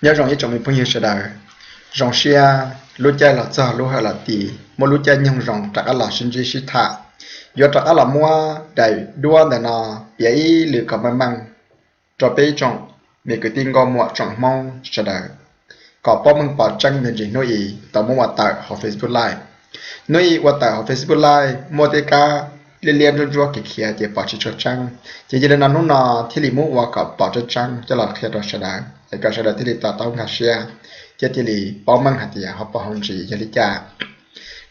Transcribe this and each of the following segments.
Nyob zoo ib tsoom me phooj ywg sawv daws, zoo siab lub caij los txog lub hawm los ti, muaj lub caij nyoog zoo rov qab los sib ntsib sib tham. Yuav rov qab los muab daim duab ntawm no piav ib lwm kom meej meej rau peb ib tsoom me kwv tij nkauj muam tsoom Hmoob sawv daws kom paub meej pom tseeb ntawm ntsis hnub i tau muab ua tawm hauv Facebook Live. Hnub i ua tawm hauv Facebook Live muaj tej kab liab liab ntsuab ntsuab khiav khiav ces pom tsis tshua tseeb, ces yog li no hnub no thiaj li muab ua kom pom tseeb tseeb coj los qhia rau sawv daws es kom sawv daws thiaj li to taub nkag siab thiab thiaj li paub meej hais tias hauv paus hauv ntsis yog li cas.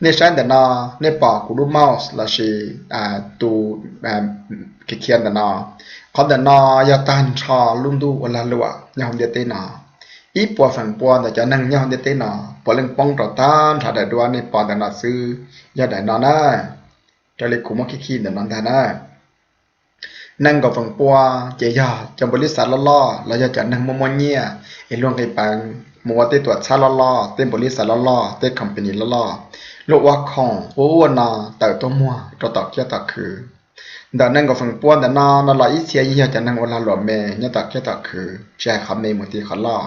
Nej saib ntawm no, nej pom kuv lub mouse lossis tus khiav khiav ntawm no, qhov ntawm no yog tag nrho lub ntuj ua lag luam nyob hauv ntiaj teb no. Ib puas feem pua ntawm cov neeg nyob hauv ntiaj teb no puav leej poob rau tag nrho daim duab nej pom ntawm no xwb, yog daim no na. Raws li kuv muab khij khij ntawm no ntag na, nees nkaum feem pua ces yog cov npaum li xav loj loj los yog cov neeg muaj muaj nyiaj es luag nqis peev mus ua tej tuam txhab loj loj, tej npaum li xav loj loj, tej company loj loj, luag ua khoom ua ub ua no tawm tuaj muag rau tom kiab tom khw. Ntawm nees nkaum feem pua ntawm no no los ib txhia yeej yog cov neeg ua lag luam me nyob tom kiab tom khw, tsis hais qhov me mus ti qhov loj.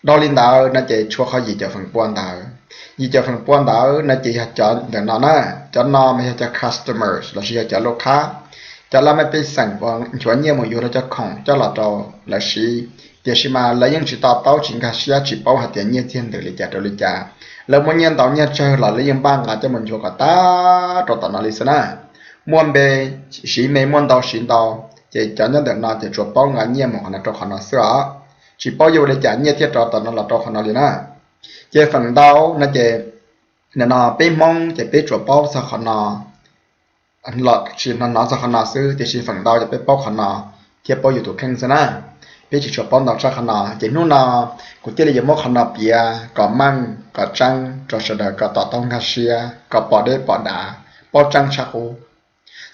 Dhau li ntawd no ces tshuav qhov yim caum feem pua ntawd. Yim caum feem pua ntawd no ces yog cov ntawm no na, cov no mas yog cov customers lossis yog cov lub qhab, cov laj mej pej xeem uas nchuav nyiaj mus yuav rau cov khoom coj los rau lawv siv, tiam sis mas lawv yeej tsis to taub tsis nkag siab tsis paub hais tias nyiaj txiag ntawm li cas rau li cas. Lawv muaj nyiaj ntau nyiaj tsawg los lawv yeej npaj nqa coj mus nchuav kom tag rau tom no li xwb na. Muaj npe siv me, muaj ntau siv ntau, ces cov nyob ntawm no ces tsuas paub nqa nyiaj mus qhov no rau qhov no xwb os, tsis paub yuav ua li cas nyiaj thiaj rov tom no los rau qhov no li na. Ces feem ntau no ces nim no peb Hmoob ces peb tsuas paub txog qhov no, los tsis hnov hnov txog qhov no xwb, tiam sis feem ntau ces peb paub qhov no thiab paub yus tus kheej xwb na. Peb tsis tshua paub ntau tshaj qhov no, ces hnub no kuv thiaj li yuav muab qhov no piav kom meej kom tseeb rau sawv daws kom to taub nkag siab, kom pom deb pom dav, paub tseeb tshaj qub.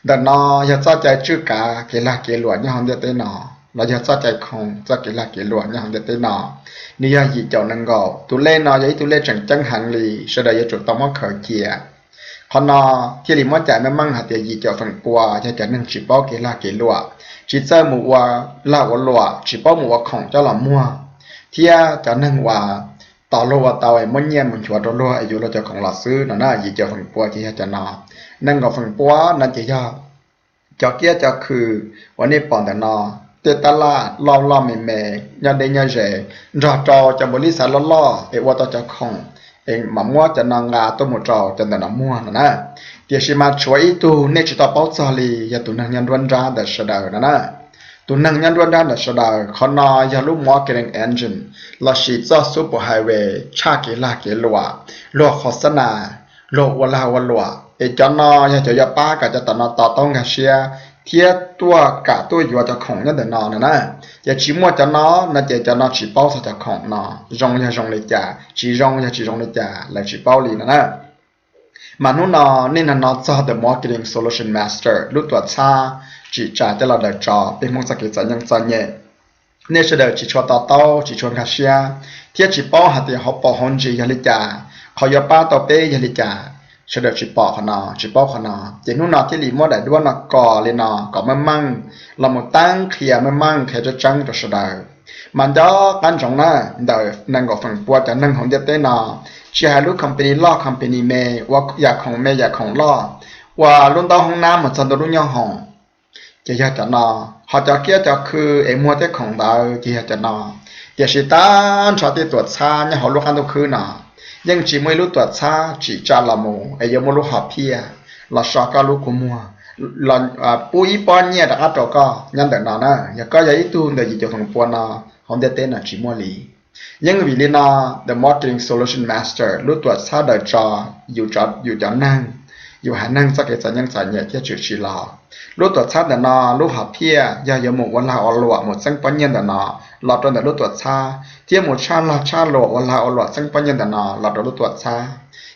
Ntawm no yog txoj cai tswj kav kev lag kev luam nyob hauv ntiaj teb no, los yog txoj cai khoo txoj kev lag kev luam nyob hauv ntiaj teb no. Nws yog yim caum nees nkaum, tus lej no yog ib tug lej tseem ceeb heev li, sawv daws yuav tsum tau muab khaws cia. Qhov no thiaj li muab cais meej meej hais tias yim caum feem pua yog cov neeg tsis paub kev lag kev luam, tsis txawj mus ua lag ua luam, tsis paub mus ua khoom coj los muag, thiab cov neeg uas tos luag ua tau es muab nyiaj mus nchuav rau luag es yuav luag cov khoom los xwb no na. Yim caum feem pua ces yog cov no. Nees nkaum feem pua no ces yog cov kiab cov khw uas nej pom ntawm no, tej tab laj loj loj me me, nyob deb nyob ze, nrog rau cov npaum li xav loj loj es ua tau cov khoom es mam muab cov no nqa tuaj mus rau cov ntawm no muag no na. Tiam sis mas tshuav ib tug nej tsis tau paub txog li, yog tus neeg nyob nruab nrab ntawm sawv daws no na. Tus neeg nyob nruab nrab ntawm sawv daws, qhov no yog lub marketing engine lossis txoj super highway tshaj kev lag kev luam, luag qhov xab nas, luag ua lag ua luam, es cov no yog cov yuav pab kom cov tom no to taub nkag siab thiab tuaj kam tuaj yuav cov khoom nyob ntawm no no na. Ces tsis muaj cov no no ces cov no tsis paub txog cov khoom no zoo yog zoo li cas, tsis zoo yog tsis zoo li cas, lawv tsis paub li no na. Mas hnub no nej hnov hnov txog The Marketing Solution Master, lub tuam txhab tsim tsa coj los daws tso peb Hmoob txoj kev txom nyem txom nyem. Nej sawv daws tsis tshua to taub tsis tshua nkag siab, thiab tsis paub hais tias hauv paus hauv ntsis yog li cas, qhov yuav pab tau peb yog li cas. Sawv daws tsis pom qhov no, tsis paub qhov no, ces hnub no thiaj li muab daim duab no kos li no kom meej meej los mus teeb qhia meej meej qhia tseeb tseeb rau sawv daws. Mas nco qab ntsoov na, ntawm nees nkaum feem pua cov neeg hauv ntiaj teb no, tsis hais lub company loj company me, ua yam khoom me yam khoom loj, ua lub ntaub hoob nab mus txog ntua lub nyoob hoom, ces yog cov no. Ho cov kiab cov khw es muag tej khoom ntawd ces yog cov no. Tiam sis tag nrho tej tuam txhab nyob hauv lub qab ntuj khwb no, yeej tsis muaj ib lub tuam txhab tsim tsa los mus es yuav muaj lub hom phiaj los so koj lub kua muag, los pub ib pob nyiaj rov qab rau koj nyob ntawm no na. Yog koj yog ib tug ntawm yim caum feem pua no, hauv ntiaj teb no tsis muaj li. Yeej vim li no, The Marketing Solution Master, lub tuam txhab daws tso yus cov neeg, yus haiv neeg txoj kev txom nyem txom nyem thiab tshwm sim los. Lub tuam txhab ntawm no lub hom phiaj yog yuav mus ua lag ua luam mus txeeb pob nyiaj ntawm no los rau ntawm lub tuam txhab, thiab mus tshaj lag tshaj luam ua lag ua luam txeeb pob nyiaj ntawm no los rau lub tuam txhab.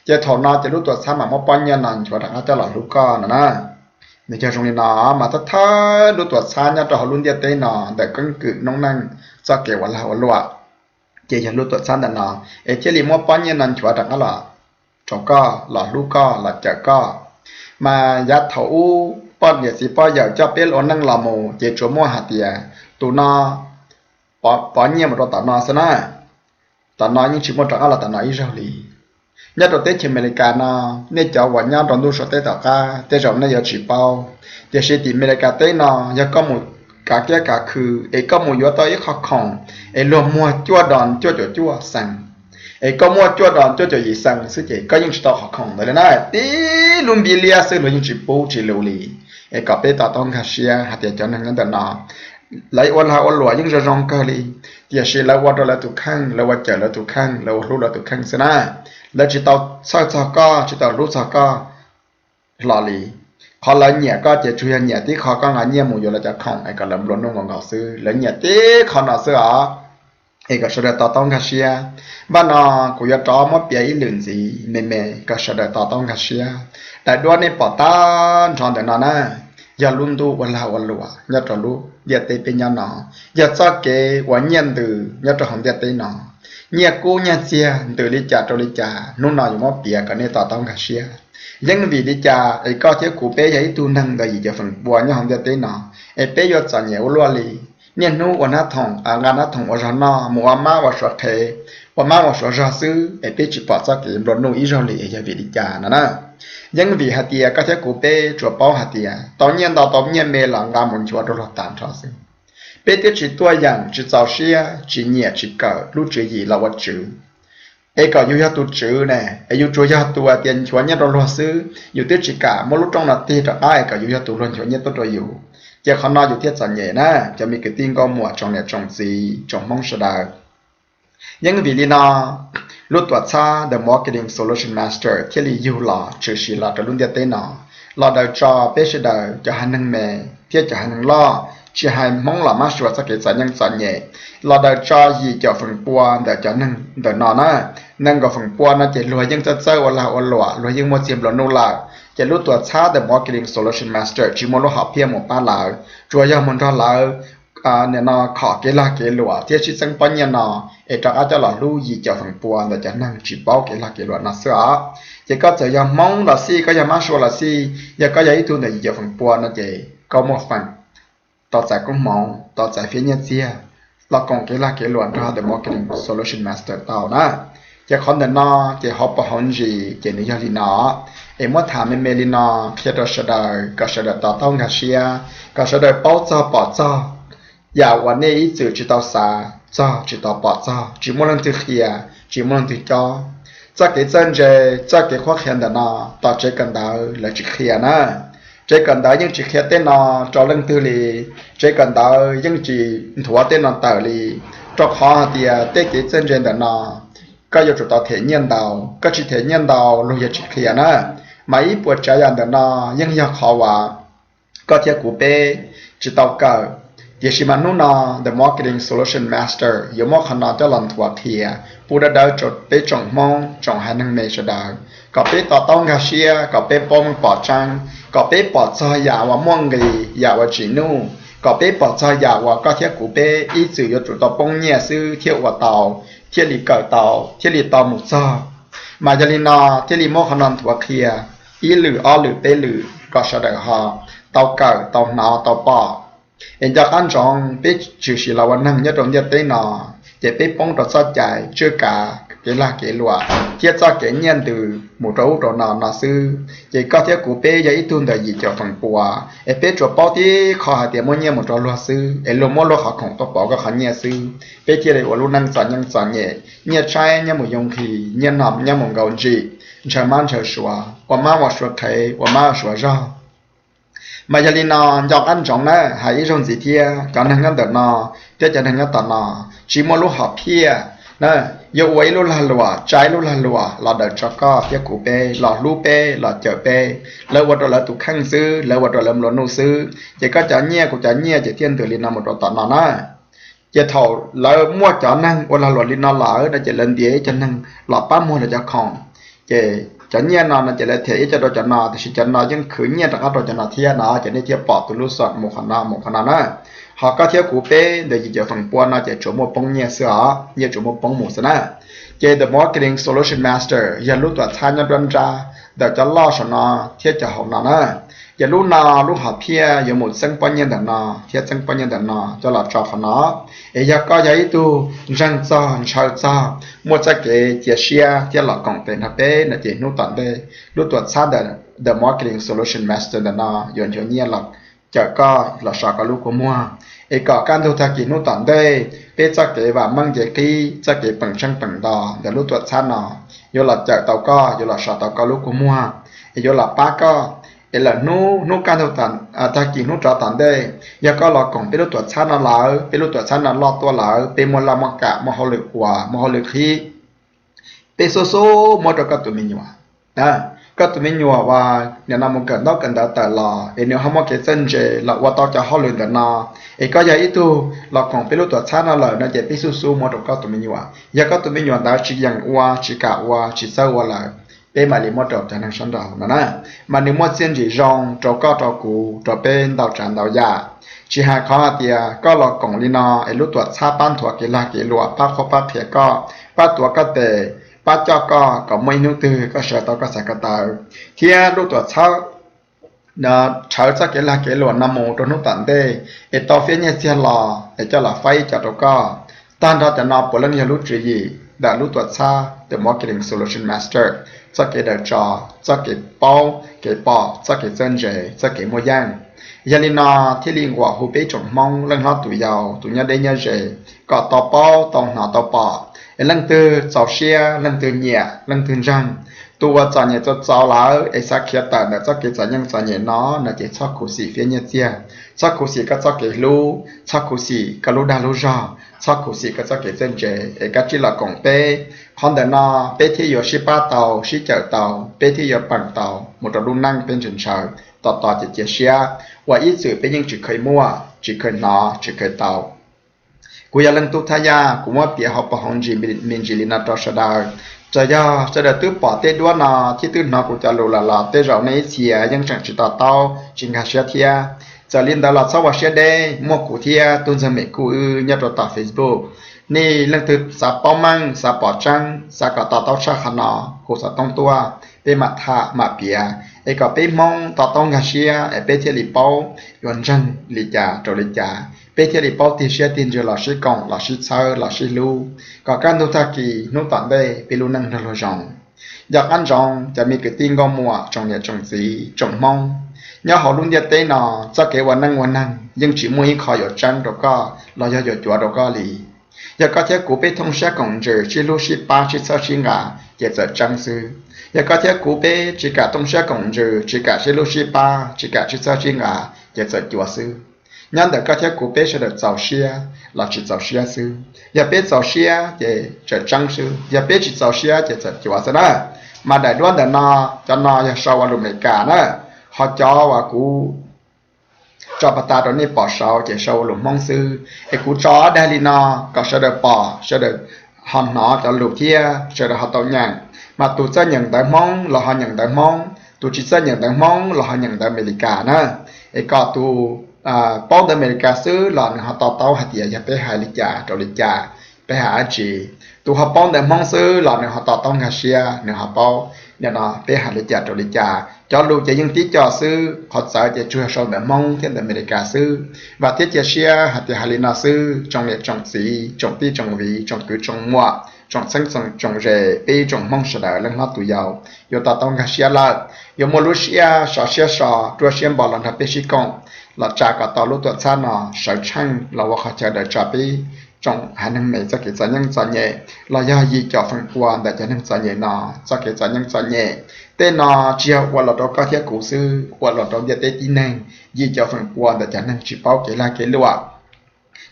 Ces thaum no ces lub tuam txhab mam muab pob nyiaj no nchuav rov qab coj los hlub koj no na. Nws yog zoo li no, mas thawj thawj lub tuam txhab nyob rau hauv lub ntiaj teb no ntawm keeb kwm noob neej txoj kev ua lag ua luam, ces yog lub tuam txhab ntawm no es thiaj li muab pob nyiaj no nchuav rov qab los rau koj, los hlub koj, los cawm koj. Mas yav thaum ub poj niam txiv poj yawm coj peb ua neej los mus ces tsuas muaj hais tias tus no pov nyiaj mus rau tom no xwb na, tom no yeej tsis muaj rov qab los tom no ib zaug li. Nyob rau teb chaws Amelikas no, nej cov uas nyob rau ntuj suav teb tom qab tej zaum nej yuav tsis paub, tiam sis tim Amelikas teb no yog koj mus kav kiab kav khw es koj mus yuav tau ib qho khoom es luag muag cuaj dos cuaj caum cuaj xees, es koj muaj cuaj dos cuaj caum yim xees xwb ces koj yeej tsis tau qhov khoom ntawd li na. Tib lub npiv liab xwb luag yeej tsis pub tsis lus li. Es kom peb to taub nkag siab hais tias cov neeg nyob ntawm no lawv ua lag ua luam yeej zoo zoo kawg li, tiam sis lawv ua rau lawv tus kheej, lawv ua cawm lawv tus kheej, lawv ua hlub lawv tus kheej xwb na. Lawv tsis tau txhawj txog koj, tsis tau hlub txog koj hlo li. Qhov lawv nyiam koj ces tsuas yog nyiam tib qho koj nqa nyiaj mus yuav lawv cov khoom es kom lawv nplua nuj nkaus nkaus xwb, lawv nyiam tib qho no xwb os. Es kom sawv daws to taub nkag siab. Npaj no kuv yuav rov muab piav ib lwm ntxiv me me kom sawv daws to taub nkag siab. Daim duab nej pom tag nrho ntawm no na, yog lub ntuj ua lag ua luam nyob rau lub ntiaj teb peb nyob no, yog txoj kev uas nyiaj ntws nyob rau hauv ntiaj teb no. Nyiaj kub nyiaj txiag ntws li cas rau li cas, hnub no yuav muab piav kom nej to taub nkag siab. Yeej vim li cas es koj thiab kuv peb yog ib tug neeg ntawm yim caum feem pua nyob hauv ntiaj teb no, es peb yuav txom nyem ua luaj li? Niaj hnub ua hnab thoom, nqa hnab thoom ua zog noj, mus ua mab ua suav qhev, ua mab ua suav zog xwb es peb tsis pom txoj kev nplua nuj ib zaug li, yog vim li cas no na? Yeej vim hais tias koj thiab kuv peb tsuas paub hais tias tau nyiaj ntau tau nyiaj me los nqa mus nchuav rau luag tas nrho xwb. Peb twb tsis tuaj yeem, tsis txaus siab, tsis nyiam tsis kawm lub tswv yim los ua tswv. Es kom yus yog tus tswv ne, es yus tsuas yog tus hais tias nchuav nyiaj rau luag xwb, yus twb tsis kam muab lub rooj no tig rov qab es kom yus yog tus luag nchuav nyiaj tuaj rau yus, ces qhov no yus thiaj txom nyem na, cov me kwv tij nkauj muam tsoom niam tsoom txiv tsoom Hmoob sawv daws. Yeej vim li no, lub tuam txhab The Marketing Solution Master thiaj li yug los tshwm sim los rau lub ntiaj teb no, los daws tso peb sawv daws cov haiv neeg me thiab cov haiv neeg loj, tsis hais Hmoob los mab suav txoj kev txom nyem txom nyem, los daws tso yim caum feem pua ntawm cov neeg ntawm no na. Nees nkaum feem pua no ces luag yeej txawj txawj ua lag ua luam, luag yeej muaj txiag nplua nuj lawm, ces lub tuam txhab The Marketing Solution Master tsis muaj lub hom phiaj mus pab lawv, tsuas yog mus nrog lawv nim no khom kev lag kev luam thiab sib txeeb pob nyiaj no, es rov qab coj los hlub yim caum feem pua ntawm cov neeg tsis paub kev lag kev luam no xwb os. Ces koj txawm yog Hmoob los xij, koj yog mab sua los xij, yog koj yog ib tug ntawm yim caum feem pua no ces koj muaj feem tau txais koob hmoov, tau txais fiab nyiaj txiag, los koom kev lag kev luam nrog The Marketing Solution Master tau na. Ces qhov ntawm no ces hauv paus hauv ntsis ces nws yog li no, es muab tham me me li no qhia rau sawv daws kom sawv daws to taub nkag siab, kom sawv daws paub txog pom txog yam uas nej ib txwm tsis tau xav txog, tsis tau pom txog, tsis muaj leej twg qhia, tsis muaj leej twg cob. Txoj kev txawj ntse, txoj kev qhuab qhia ntawm no, tom tsev kawm ntawv lawv tsis qhia na. Tsev kawm ntawv yeej tsis qhia tej no rau leej twg li, tsev kawm ntawv yeej tsis nthuav tej no tawm li, rau qhov hais tias tej kev txawj ntse ntawm no koj yuav tsum tau them nyiaj ntau, koj tsis them nyiaj ntau luag yuav tsis qhia na. Mas ib puas tsav yam ntawm no yeej yog qhov uas koj thiab kuv peb tsis tau kawm. Tiam sis mas hnub no The Marketing Solution Master yuav muab qhov no coj los nthuav qhia pub dawb dawb rau peb tsoom Hmoob tsoom haiv neeg me sawv daws, kom peb to taub nkag siab, kom peb paub meej pom tseeb, kom peb pom txog yam uas muaj nqis, yam uas tsim nuj, kom peb pom txog yam uas koj thiab kuv peb ib txwm yuav tsum tau poob nyiaj xwb thiaj ua tau, thiaj li kawm tau, thiaj li tau mus txog. Mas yog li no thiaj li muab qhov no nthuav qhia ib lwm ob lwm peb lwm kom sawv daws ho tau kawm tau hnov tau pom. Es nco qab ntsoov peb tshwm sim los ua neeg nyob rau ntiaj teb no, ces peb poob rau txoj cai tswj kav kev lag kev luam thiab txoj kev nyiaj ntws mus rau ub rau no no xwb. Ces koj thiab kuv peb yog ib tug ntawm yim caum feem pua, es peb tsuas paub tib qho hais tias muab nyiaj mus rau luag xwb, es luag muab luag qhov khoom tuaj pauv koj qhov nyiaj xwb, peb thiaj li ua lub neej txom nyem txom nyem, nyiaj tshaib nyob mus yoo nqhis, nyiaj no nyob mus nkaus ntsim, ntshaw mab ntshaw suav, ua mab ua suav qhev, ua mab ua suav zog. Mas yog li no, nco qab ntsoov na, hais ib zaug ntxiv thiab, cov neeg nyob ntawm no thiab cov neeg nyob tom no tsis muaj lub hom phiaj na, yuav ua ib lub lag luam, tsa ib lub lag luam los daws tso koj thiab kuv peb, los hlub peb, los cawm peb. Lawv ua rau lawv tus kheej xwb, lawv ua rau lawv nplua nuj xwb, ces koj cov nyiaj kuv cov nyiaj ces thiaj ntws li no mus rau tom no na. Ces thaum lawv muaj cov neeg ua lag luam li no lawm no ces lawv ntiav ib cov neeg los pab muag lawv cov khoom, ces cov nyiaj no no ces lawv them ib co rau cov no, tiam sis cov no yeej khwv nyiaj rov qab rau cov no thiab no, ces nej thiaj pom tus lub xom mus qhov no mus qhov no na. Ho koj thiab kuv peb ntawm yim caum feem pua no ces tsuas muaj poob nyiaj xwb os, nyiaj tsuas muaj poob mus xwb na. Ces The Marketing Solution Master yog lub tuam txhab nyob nruab nrab ntawm cov loj saum no thiab cov hauv no na. Ces lub no lub hom phiaj yuav mus txeeb pob nyiaj ntawm no thiab txeeb pob nyiaj ntawm no coj los tso qhov no. Es yog koj yog ib tug ntseeg txog ntshaw txog muaj txoj kev cia siab thiab los koom tes nrog peb no ces hnub tom ntej lub tuam txhab ntawm The Marketing Solution Master ntawm no yuav nchuav nyiaj los cawm koj los so koj lub kua muag. Es kom kaj ntug tag kis hnub tom ntej peb txoj kev vam meej nce qib, txoj kev peem tsheej peem nto ntawm lub tuam txhab no yuav los cawm tau koj, yuav los so tau koj lub kua muag, es yuav los pab koj. Es lawm hnub, hnub kaj ntug tag kis hnub rov tom ntej, yog koj los koom peb lub tuam txhab no lawm, peb lub tuam txhab no loj tuaj lawm, peb muaj laj muaj kam, muaj hauj lwm ua, muaj hauj lwm qhib, peb xub xub muab rau koj tus me nyuam. Koj tus me nyuam uas nim no mus kawm ntaub kawm ntawv tawm los es nws ho muaj kev txawj ntse los ua tau cov hauj lwm ntawm no, es koj yog ib tug los koom peb lub tuam txhab no lawm no ces peb xub xub muab rau koj tus me nyuam. Yog koj tus me nyuam ntawd tsis yeem ua, tsis kam ua, tsis txawj ua lawm, peb mam li muab rau cov neeg sab nraud no na. Mas nws muaj txiaj ntsig zoo rau koj rau kuv rau peb ntau tsav ntau yam. Tsis hais qhov hais tias koj los koom li no es lub tuam txhab pab nthuav kev lag kev luam, pab qhuab pab qhia koj, pab tuav koj tes, pab coj koj kom muaj ib hnub twg koj sawv tau koj xav ko taw, thiab lub tuam txhab tshawv txoj kev lag kev luam no mus rau hnub tom ntej es tau fiab nyiaj txiag los es coj los faib ib co rau koj. Tag nrho cov no puav leej yog lub tswv yim ntawm lub tuam txhab The Marketing Solution Master, txoj kev daws tso, txoj kev paub kev pom, txoj kev txawj ntse, txoj kev muaj yeej. Yog li no thiaj li nquam hu peb tsoom Hmoob leej hlob tus yau, tus nyob deb nyob ze, kom tau paub tau hnov tau pom, es leej twg txaus siab, leej twg nyiam, leej twg ntseeg, tus uas txom nyem txaus txaus lawm es xav khiav tawm ntawm txoj kev txom nyem txom nyem no no ces txhob khuv xim fiab nyiaj txiag, txhob khuv xim koj txoj kev hlub, txhob khuv xim koj lub dag lub zog, txhob khuv xim koj txoj kev txawj ntse, es kav tsij los koom peb. Qhov ntawm no peb thiaj yuav sib pab tau, sib cawm tau, peb thiaj yuav peem tau mus rau lub neej peb ntshaw ntshaw, tos tos ces cia siab uas ib txwm peb yeej tsis kheev muaj, tsis kheev hnov, tsis kheev tau. Kuv yog leej tub thaj yaj, kuv muab piav hauv paus hauv ntsis me ntsis li no rau sawv daws. Txawm yog sawv daws twb pom tej duab no thiab twb hnov kuv cov lus lawm los tej zaum nej ib txhia yeej tseem tsis to taub, tsis nkag siab thiab. Txawm li ntawd los txhob ua siab deb, muaj kuv thiab tub ntxawg Mem Kuj wb nyob rau tom Facebook. Nej leej twg xav paub meej, xav pom tseeb, xav kom to taub tshaj qhov no, hu xov tooj tuaj, peb mam tham mam piav, es kom peb Hmoob to taub nkag siab es peb thiaj li paub yuav ntseeg li cas rau li cas, peb thiaj li paub tig siab tig ntsws los sib koom los sib txhawb los sib hlub, kom kaj ntug tag kis hnub tom ntej peb lub neej nrog luag zoo. Nco qab ntsoov cov me kwv tij nkauj muam tsoom niam tsoom txiv tsoom Hmoob, nyob hauv lub ntiaj teb no txoj kev ua neej ua neeg yeej tsis muaj ib qho yuav tseeb rau koj los yog yuav cuav rau koj li. Yog koj thiab kuv peb thooj siab koom ntsws sib hlub sib pab sib txhawb sib nqa ces txawm tseeb xwb. Yog koj thiab kuv peb tsis kam thooj siab koom ntsws, tsis kam sib hlub sib pab, tsis kam sib txhawb sib nqa ces txawm cuav xwb. Nyob ntawm koj thiab kuv peb sawv daws txaus siab los tsis txaus siab xwb. Yog peb txaus siab ces txawm tseeb xwb, yog peb tsis txaus siab ces txawm cuav xwb na. Mas daim duab ntawm no, cov no yog sau ua lus Amelikas na, ho cov uas kuv tso pag tas rau nej pom saud ces sau ua lus Hmoob xwb. Es kuv tso dag li no kom sawv daws pom, sawv daws ho hnov cov lus thiab sawv daws ho tau nyeem. Mas tus txawj nyeem ntawv Hmoob los ho nyeem ntawv Hmoob, tus tsis txawj nyeem ntawv Hmoob los ho nyeem ntawv Amelikas na. Es kom tus paub ntawv Amelikas xwb los nws ho to taub hais tias yog peb hais li cas rau li cas, peb hais dab tsi. Tus ho paub ntawv Hmoob xwb los nws ho to taub nkag siab, nws ho paub no peb hais li cas rau li cas. Cov lus ces yeej tib co xwb, qhov txawv ces tsuas yog sau ntawv Hmoob thiab ntawv Amelikas xwb. Vam thiab cia siab hais tias hais li no xwb, tsoom niam tsoom txiv, tsoom tij tsoom viv, tsoom kwv tsoom muam, tsoom txheeb tsoom ze, peb ib tsoom Hmoob sawv daws leej hlob tus yau yuav to taub nkag siab lawm, yuav muaj lub siab sov siab so, ruaj siab npo los nrog peb sib koom, los tsa kom tau lub tuam txhab no sawv tsheej los ua qhov chaw daws tso peb tsoom haiv neeg me txoj kev txom nyab txom nyem, los yog yim caum feem pua ntawm cov neeg txom nyem no txoj kev txom nyab txom nyem. Tej no tsis yog ua los rau koj thiab kuv xwb, ua los rau ntiaj teb tib neeg, yim caum feem pua ntawm cov neeg tsis paub kev lag kev luam,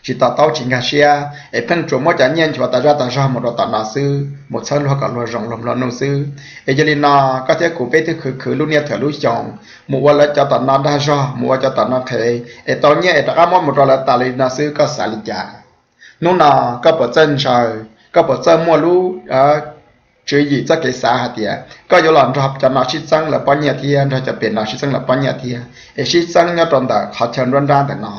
tsis to taub tsis nkag siab, es pheej tsuas muab cov nyiaj nchuav tas zaj tas zog mus rau tom no xwb, mus txhawb luag kom luag zoo luag nplua nuj xwb. Es yog li no, koj thiab kuv peb twb khwv khwv lub niaj thawm lub xyoo, mus ua lawv cov tom no dag zog, mus ua cov tom no qhev, es tau nyiaj es rov qab muab mus rau lawv tas li no xwb, koj xav li cas? Hnub no koj puas txawj ntshaw, koj puas txawj muaj lub tswv yim txoj kev xav hais tias koj yuav los nrog cov no sib txeeb lawv pob nyiaj thiab nrog cov pem no sib txeeb lawv pob nyiaj thiab, es sib txeeb nyob rau ntawm qhov chaw nruab nrab ntawm no?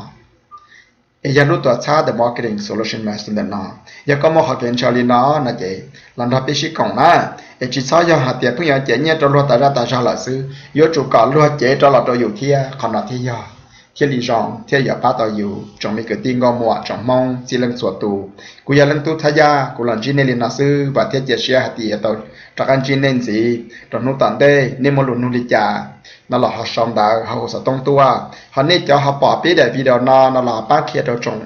Es yog lub tuam txhab The Marketing Solution Master ntawm no, yog koj muaj qhov kev ntshaw li no no ces los nrog peb sib koom na. Es tsis txhob yog hais tias pheej yuav cev nyiaj rau luag tas zaj tas zog lawm xwb, yuav tsum kom luag cev rov los rau yus thiab, qhov no thiaj yog, thiaj li zoo thiaj yuav pab tau yus. Tsoom me kwv tij nkauj muam tsoom Hmoob txhia leej txhua tus, kuv yog Leej Tub Thaj Yaj, kuv los ntsib nej li no xwb, vam thiab cia siab hais tias tau rov qab ntsib nej ntxiv rau hnub tom ntej. Nej muaj lus nug li cas no los ho sau ntawv hauv xov tooj tuaj, ho nej cov ho pom peb daim video no no los pab qhia rau tsoom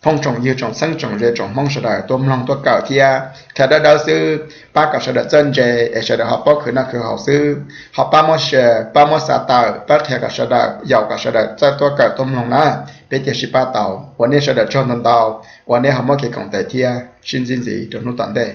phooj tsoom ywg tsoom txheeb tsoom ze tsoom Hmoob sawv daws tuaj mloog tuaj kawm thiab, qhia dawb dawb xwb, pab kom sawv daws txawj ntse es sawv daws ho paub khwv noj khwv haus xwb, ho pab muab share, pab muab xa tawm, pab qhia kom sawv daws, yaum kom sawv daws txawj tuaj kawm tuaj mloog na. Peb thiaj sib pab tau. Ua nej sawv daws tsaug ntau ntau uas nej ho muab kev koom tes thiab, sib ntsib ntxiv rau hnub tom ntej.